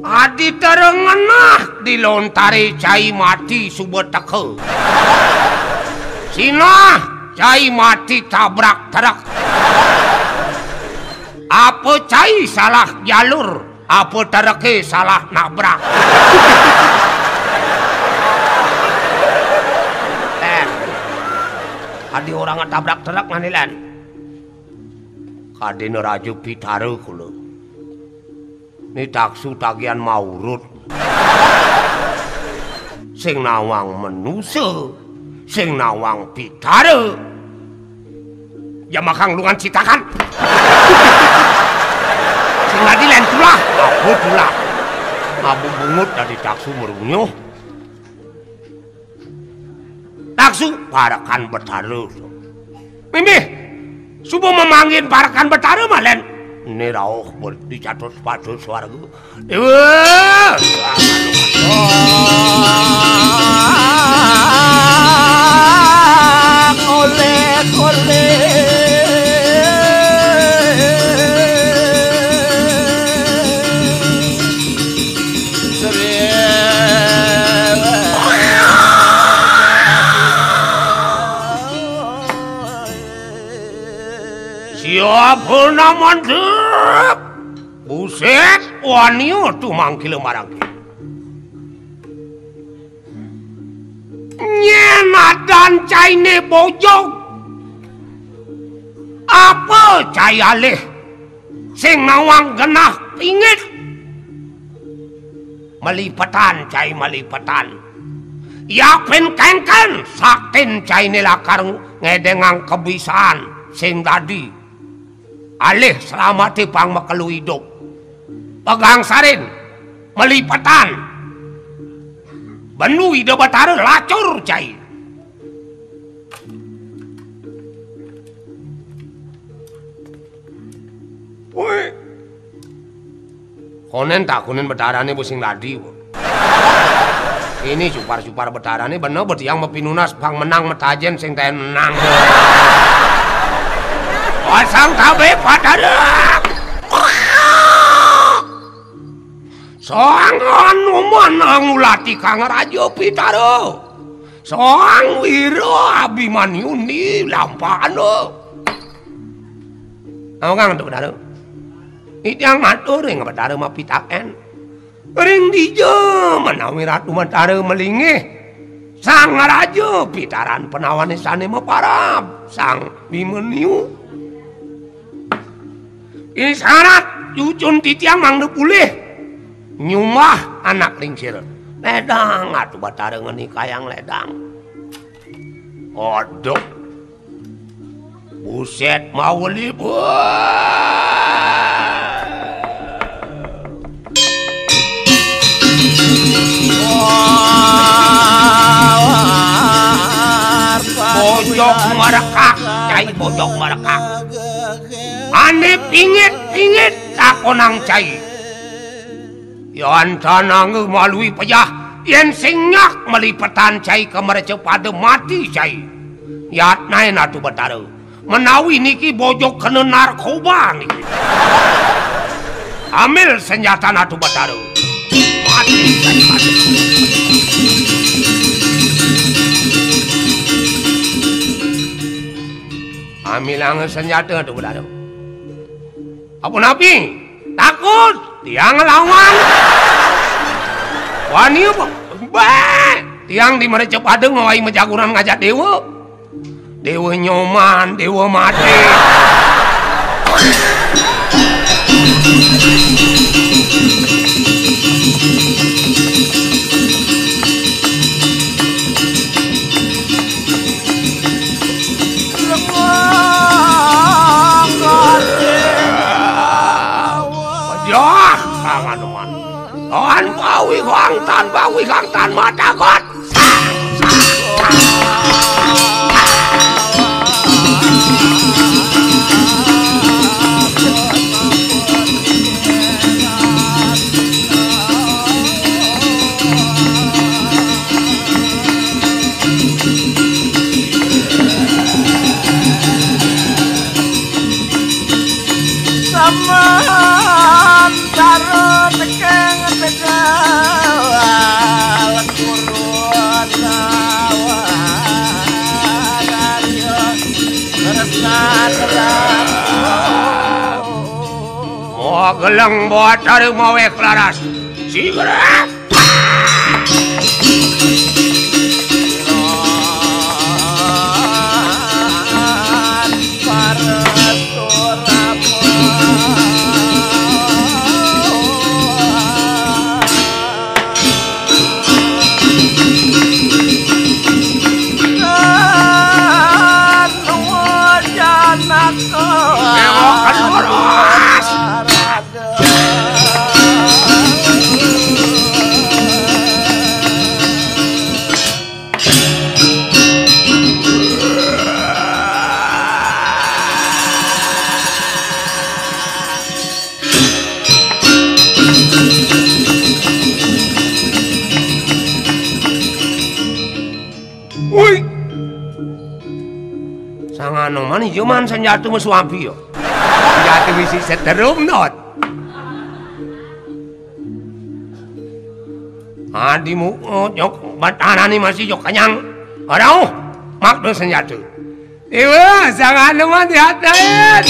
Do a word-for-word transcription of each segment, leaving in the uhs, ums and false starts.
Adi tereng ngenah di lontare cai mati suba teka. Sinah cai mati tabrak trek. Apa cai salah jalur, apa treke salah nabrak. Eh, adi orang tabrak trek ngani, Len? Kadina Raja Pitara kula. Ni taksu tagihan maurut. Sing nawang manusa, sing nawang pitara. Ya makang lungan citakan. Sing dadi, Len, tulah, apa tulah? Mabubungut dadi taksu marunyuh. Taksu parekan Betara. Mimih, suba mamanggih parekan Betara malen. Né rauh ber-, di catur pada swarga. Dewa. Oleh, oleh. Siapa nama dep? Buset, waniya tumangkila marang. Nyén adan cainé bojog. Apa cai alih? Sing nawang genah pingit. Malipetan, cai malipetan. Yapin kéngkén, saktin cainé lakar ngedéngang kebisan sing dadi. Alih slamaté pang makelo idup. Pegangsarin, malipetan. Bendu Ida Batara lacur cai. Woi. Konen takonin Betarané sing dadi. Ini cupar-cupar Betarané bener, bet tiang mapinunas pang menang metajén sing taén menang. Pasang tabé Batara. Sang Hanuman ngulati Kang Raja Pitara. Sang Wira Abimanyu ni lampahana. Awangan tu Betara. Titiang matur ring Betara mapitaken. Ring dija menawi Ratu Betara malinggih Sang Raja Pitaran penawané sané maparab, Sang Abimanyu. Isarat cucun titiang mangda polih nyumbah anak lingsir. Ledang, Ratu Betara ngenikayang ledang. Aduh. Buset, maweli, beuh. Bojog marekak, cai bojog marekak. Ané pingit-pingit takonang cai. Yan tan angga maluih pejah, yén sing nyak malipetan cai ka mreca pada mati cai. Yatnain Ratu Betara. Menawi niki bojog kena narkoba niki. Ambil senjata Ratu Betara. Mati cai, mati. Ambilanga senjata Ratu Betara. Apa napi? Takut tiang ngelawan. Wani apa? Béh! Tiang di mreca pada ngawahi majaguran ngajak déwa. Déwa Nyoman, déwa mati. Yah, Kang Hanuman. Tan bawi kang, tan bawi kang, tan mata kot. Samantara tekeng Leng Batara maweh klaras. Sigra. Woi. Sang Anoman iya man sanjata masuapi ya. Sanjata misi seterum not. Adimu, oh, jok, batarane masih jok kenyang. Rauh, makna sanjata. Dewa, Sang Anoman diatain.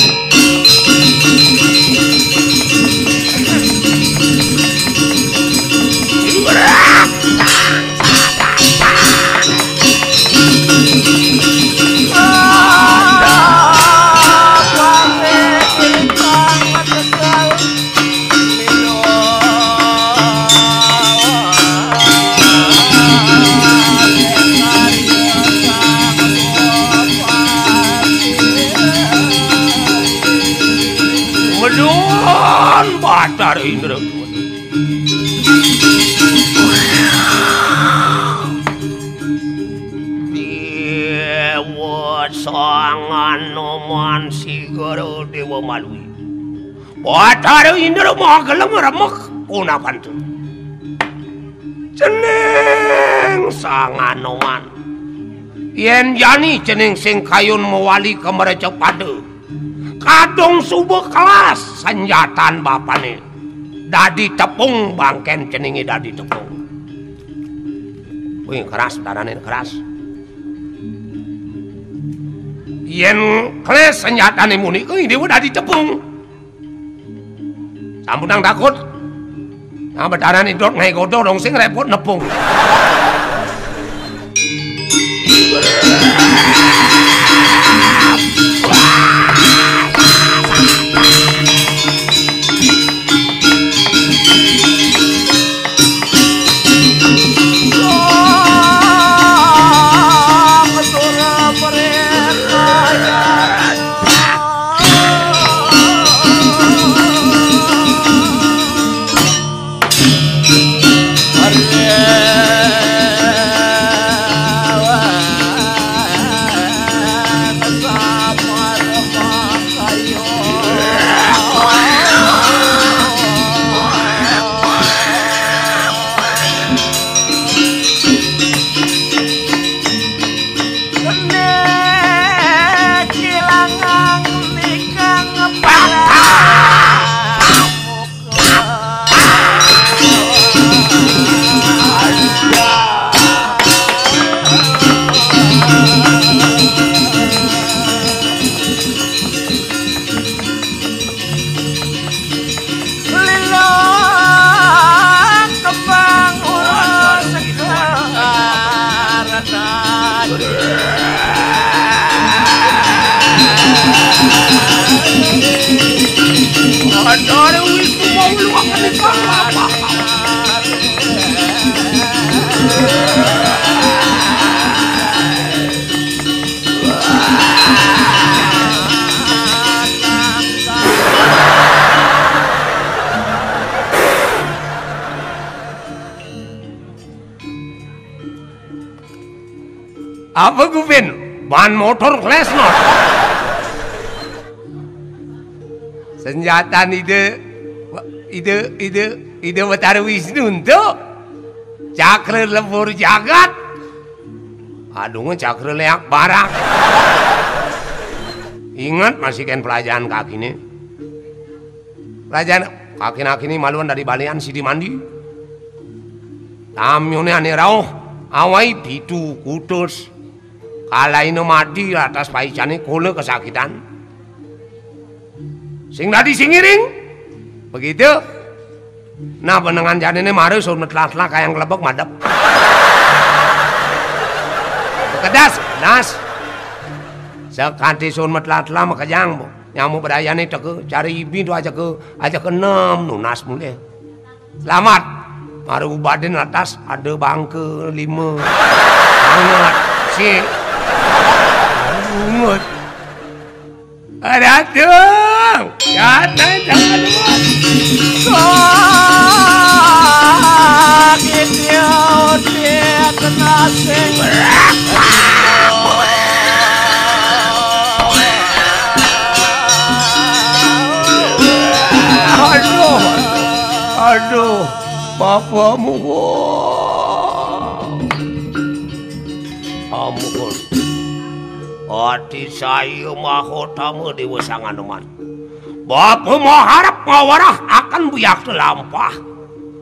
Medun Bathara Indra. Dewa Sang Anoman Sigara Dewa Malui. Bathara Indra magelem remek punapanta. Cening Sang Anoman. Yen jani cening sing kayun mawali ka mrecapada. Kadung suba kelas sanjatan bapane. Dadi tepung bangken ceninge dadi tepung. Wih, keras, darane keras. Yen kelas sanjatane munika, Dewa dadi tepung. Sampunang takut. Nah, bedaran idot ngai godo dong sing repot nepung. Lila kembang urus sekar tadi. Ada wis mau luwak apa? Apa kupin? Ban motor klesnot. Senjatan ide, ide, ide, ide Betara Wisnu untuk cakra lebur jagat. Aduh, cakra leak barak. Ingat masih kan pelajaran kakine. Pelajaran kakine-kakine maluan dari balian sidi mandi. Tamyone ane rauh, awai pitu kutus. Kalaina mati atas paicane kola kesakitan. Sing dadi sing ngiring. Begitu. Nah, panengan janiné mara sun metlah-tlah kayang klebek madep. Kedas, kedas. Sakanti sun metlah-tlah makejang, Bu. Nyamuk brayané teka, cara ibi to aja ke, aja ke enem, nunas mulih. Selamat. Mara ubadin atas ada bangka lima. Banget. Si. Bungut. Datang. Datang, datang. Sakit ya, dia kena sing. Aduh, aduh, bapakmu. Ampun. Ati saya mahotama Dewa Sang Anoman. Bapa maharep ngawarah akan buyakta lampah.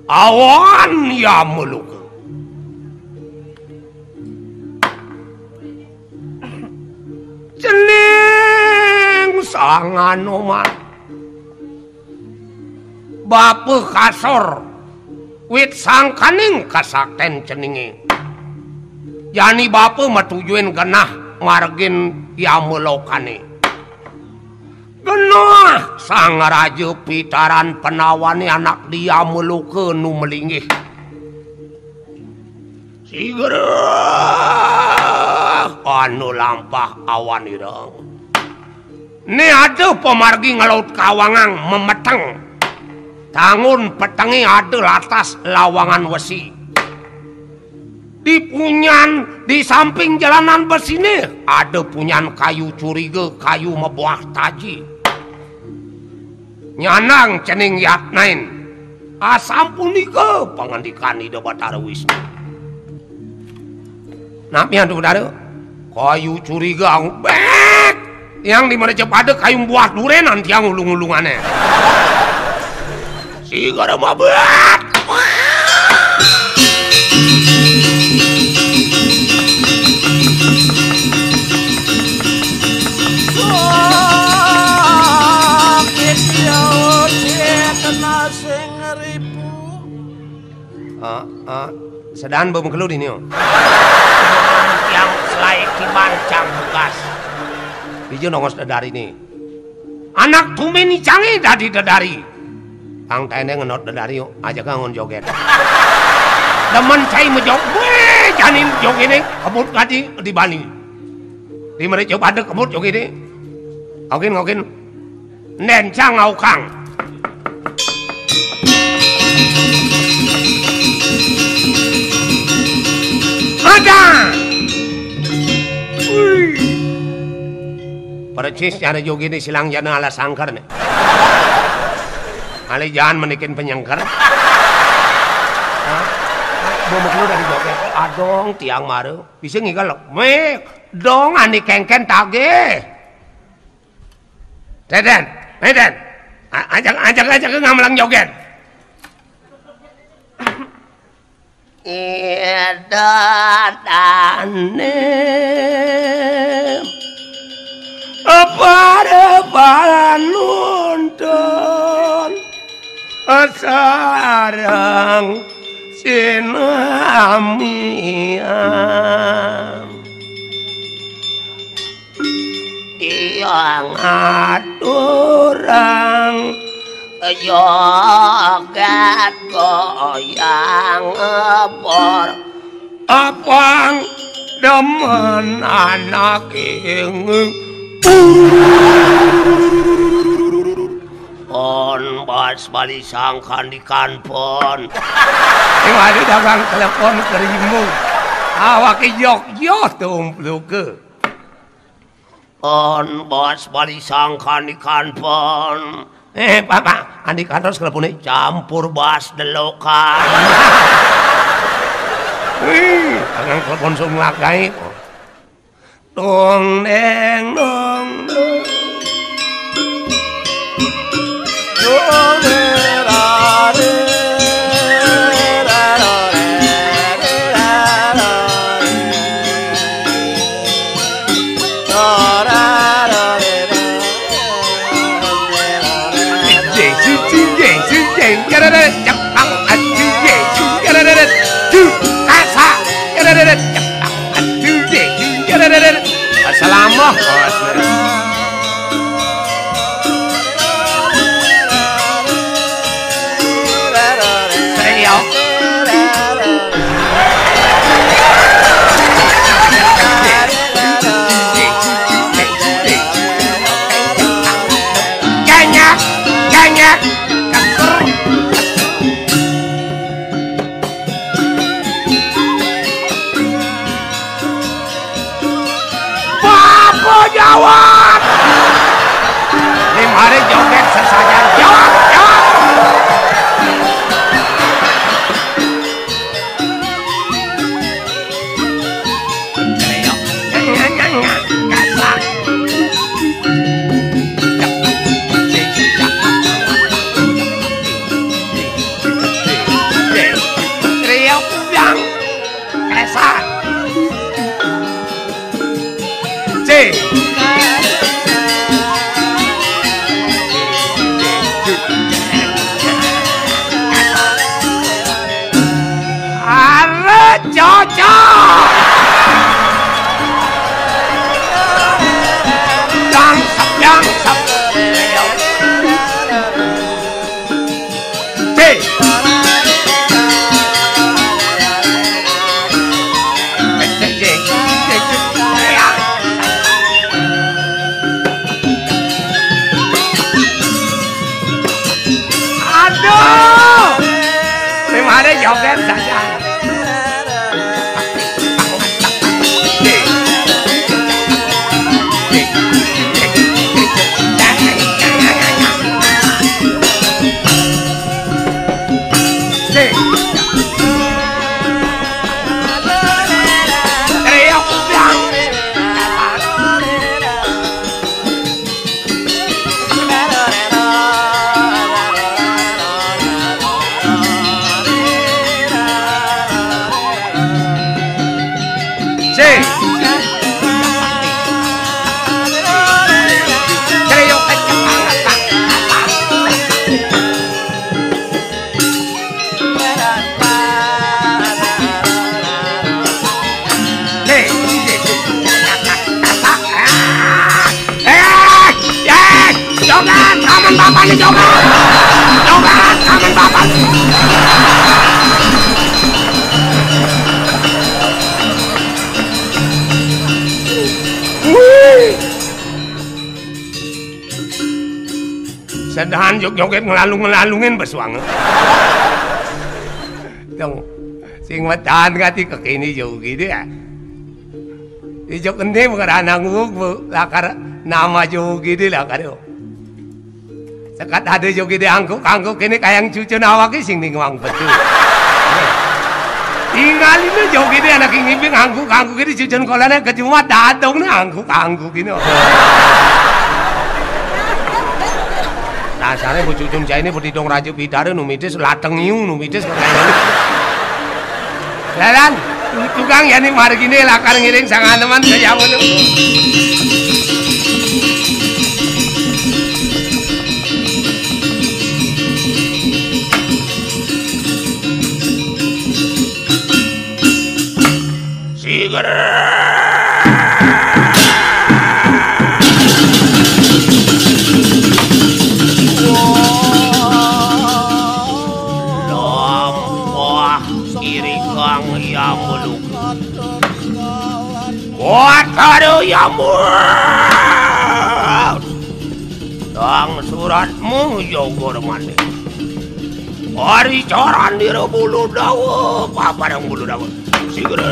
Awan ya maluka. Cening Sang Anoman. Bapa kasor, wit sangkaning kasaktén ceningé. Jani bapa matujuin genah margin yamalokané. Genah Sang Raja Pitaran Penawané anak di yamaloka nu malinggih. Sigra anu lampah awan ireng. Né ada pamargi ngelaut kawangang memeteng. Tangun petengé ada latas lawangan wesi. Di punyan, di samping jalanan besiné, ada punyan kayu curiga, kayu mabuah taji. Nyanang cening yatnain. Asapunika pangandikan Ida Batara Wisnu. Namian to, Batara? Kayu curiga, bet! Yang di mana cepada kayu buah durenan tiang ulung-ulungané. Sigara mabet. Sakit ya, kena sing ripu. Ah, ah, sedaan bemengkelu dini, oh. Yang selae kiban cang tugas. Dija nongos dedari ni. Anak tumbén icangé dadi dedari. Pang tendé ngenot dedari, oh, aja kangon jogét. Demen cai mejog, wéh, jani jogéné kebut kadi di Bali. Di merica pada kebut jogéné. Okin, okin. Nen cang aukang. Ada. Wih. Percis cara jogéné silang jana ala sangkar né. Ale jangan menikin penyengker. Hah? Bumuk lu dari jogét. Adong tiang maru. Bisa ngigal. Wéh, dong ani kengken tagih. Deden, Deden. A-, ajak, ajak, ajak ngamelang jogét. Idadane para panuntun sareng sinamian. Tiang aturang joget goyang ebor. Apang demen anak ing. Pon bas bali sangkan di kanpon. Sing wali dagang telepon kerimu. Awake yok-yok tumpluke. Pon bas bali sangkan di kanpon. Eh, Bapak, andi kantos kelepone campur bas delokan. Wih, tangan kelepon sung lakai. Dong deng dong dong. Dong deng dong dong. Jeng, jeng, jeng, Jepang aduh ye, jepang aduh ye, jepang aduh ye. Selama bos. Serius. Janyak, janyak. Bapak jawab. Lima hari joget sesajan. Jawab, jawab. Trio Bang Esa. C. Are cocok. Dang sep, dang sep. C. Aduh. Gimana joget saja. Eh, eh, joget, tangan bapak nih joget. Joget, tangan bapak nih. Wih. Sedahan jog-joget ngelalung-ngelalungin besuang. Dong, sing wetan kati kekini jauh gitu ya. Ijo kene mengkara nanggung, Bu. Lakar nama jogi de lakar yo. Sekat ada jogi de angkuk-angkuk kene kayang cucun awake sing ningwang betul. Tinggalin jogi de anak ngibing angkuk-angkuk ini cucun kolane kecuma dadong ne angkuk-angkuk ini. Dasare bu cucun cai ini berdidong raja bidare numitis lateng iung numitis kok kayaknya. Lalan, tukang yani margine lakar ngiring sanganeman kaya ngono. Siger. Lampah kiri kang ya muluk. Kuat ada ya muluk. Tang suratmu jogor mane. Ari caran dira bulu dawa, paparang bulu dawa. Sigere.